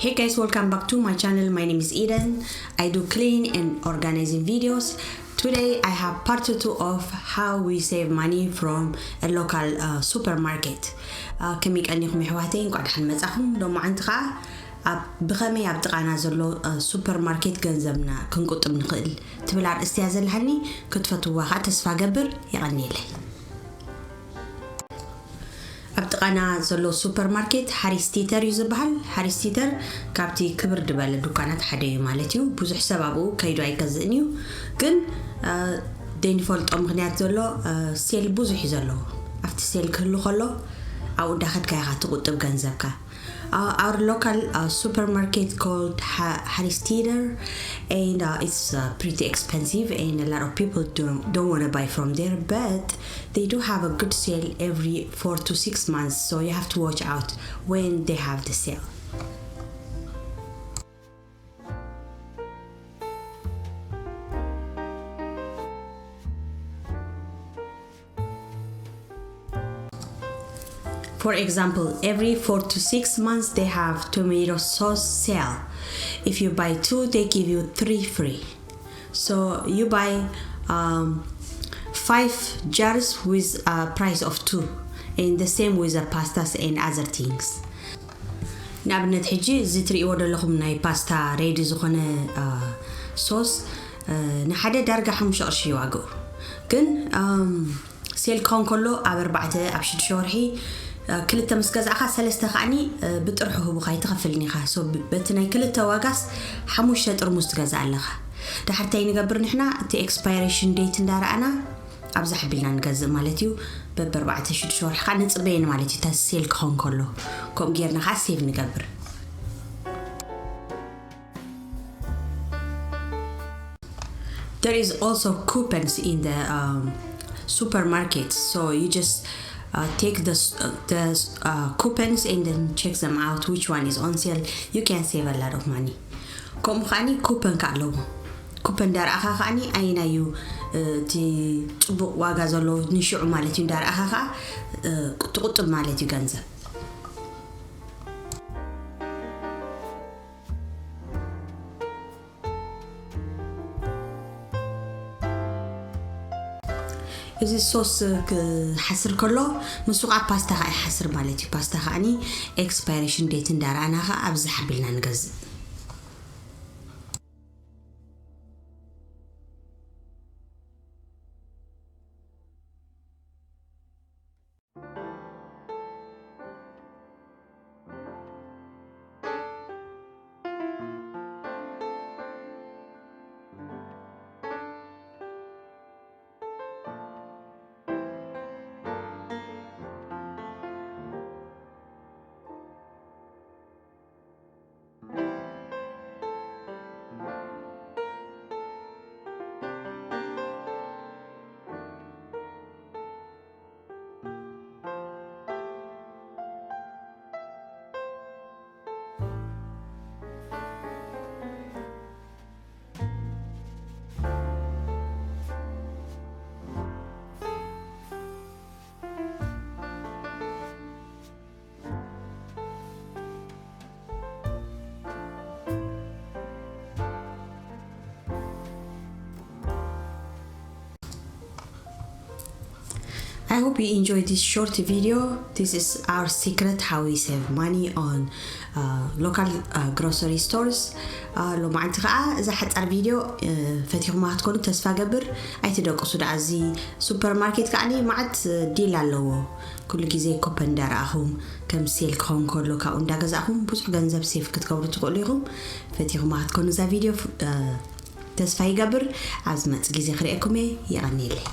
Hey guys, welcome back to my channel. My name is Eden. I do clean and organizing videos. Today I have part two of how we save money from a local uh, supermarket. Uh, ከመይ ቀኒኹም የሕዋተይ? እንኳዕ ደሓን መጻኹም። ሎማዓንቲ ኸዓ ኣብ ብኸመይ ኣብ ጥቓና ዘሎ ሱፐርማርኬት ገንዘብና ክንቁጥብ ንኽእል ትብል ኣርእስቲ እያ ዘለሃኒ። ክትፈትዋ ኸዓ ተስፋ ገብር። የቐንየለይ። ኣብ ጥቓና ዘሎ ሱፐርማርኬት ሃሪስ ቲተር እዩ ዝበሃል። ሃሪስ ቲተር ካብቲ ክብር ዝበለ ዱካናት ሓደ እዩ ማለት እዩ። ብዙሕ ሰብ ኣብኡ ከይዱ ኣይገዝእን እዩ። ግን ዘይንፈልጦ ምኽንያት ዘሎ ሴል ብዙሕ እዩ ዘለዎ። ኣብቲ ሴል ክህሉ ከሎ ኣብኡ እንዳኸድካ ኢኻ ትቁጥብ ገንዘብካ። Uh, our local uh, supermarket called ha- Harris Theater, and uh, it's uh, pretty expensive, and a lot of people don't, don't want to buy from there, but they do have a good sale every four to six months, so you have to watch out when they have the sale. For example, every four to six months they have tomato sauce sale. If you buy two, they give you three free. So you buy um, five jars with a price of two, and the same with the pastas and other things. ንኣብነት ሕጂ እዚ ትርእይዎ ዘለኹም ናይ ፓስታ ሬዲ ዝኾነ ሶስ ንሓደ ዳርጋ ሓሙሽተ ቅርሺ እዩ ዋግኡ። ግን ሴል ክኸውን ከሎ ኣብ ኣርባዕተ ኣብ ሽዱሽተ ወርሒ ክልተ ምስ ገዛእኻ ሰለስተ ከዓኒ ብጥርሑ ህቡኻ ኣይትኸፍልን ኢኻ። በቲ ናይ ክልተ ዋጋስ ሓሙሽተ ጥርሙስ ትገዛእ ኣለኻ። ዳሕርታይ ንገብር ንሕና እቲ ኤክስፓይሬሽን ዴት እንዳረኣና ኣብዛ ሓቢልና ንገዝእ ማለት እዩ። በብኣርባዕተ ሽዱሽተ ወርሒ ከዓ ንፅበየን ማለት እዩ። እታ ሴል ክኸውን ከሎ ከምኡ ጌርና ከዓ ሴቭ ንገብር። There is also coupons in the um, supermarket, so you just uh, take the, s- uh, the s- uh, coupons and then check them out which one is on sale. You can save a lot of money. ከምኡ ከዓኒ ኩፐን ከ ኣለዎ። ኩፐን እንዳረኣኻ ከዓኒ ኣየናይ እዩ እቲ ፅቡቕ ዋጋ ዘለዎ ንሽዑ ማለት እዩ እንዳረኣኻ ከዓ ትቁጥብ ማለት እዩ ገንዘብ። እዚ ሶስ ክሓስር ከሎ ምስ ሱቓ ፓስታ ከዓ ይሓስር ማለት እዩ። ፓስታ ከዓኒ ኤክስፓይሬሽን ዴት እንዳረኣና ከዓ ኣብዚ ሓቢልና ንገዝእ። I hope you enjoyed this short video. This is our secret how we save money on uh, local uh, grocery stores. ሎማዓንቲ ከዓ እዛ ሓፃር ቪድዮ ፈቲኹማ ክትኮኑ ተስፋ ገብር። ኣይትደቅሱ ደኣ። እዚ ሱፐርማርኬት ከዓ ማዓት ዲል ኣለዎ። ኩሉ ግዜ ኮፐን እንዳረኣኹም ከም ሴል ክኸውን ከሎ ካብኡ እንዳገዛእኹም ብዙሕ ገንዘብ ሴፍ ክትገብሩ ትኽእሉ ኢኹም። ፈቲኹማ ክትኮኑ እዛ ቪድዮ ተስፋ ይገብር። ኣብ ዝመፅእ ግዜ ክርእየኩም እየ። የቐንየለይ።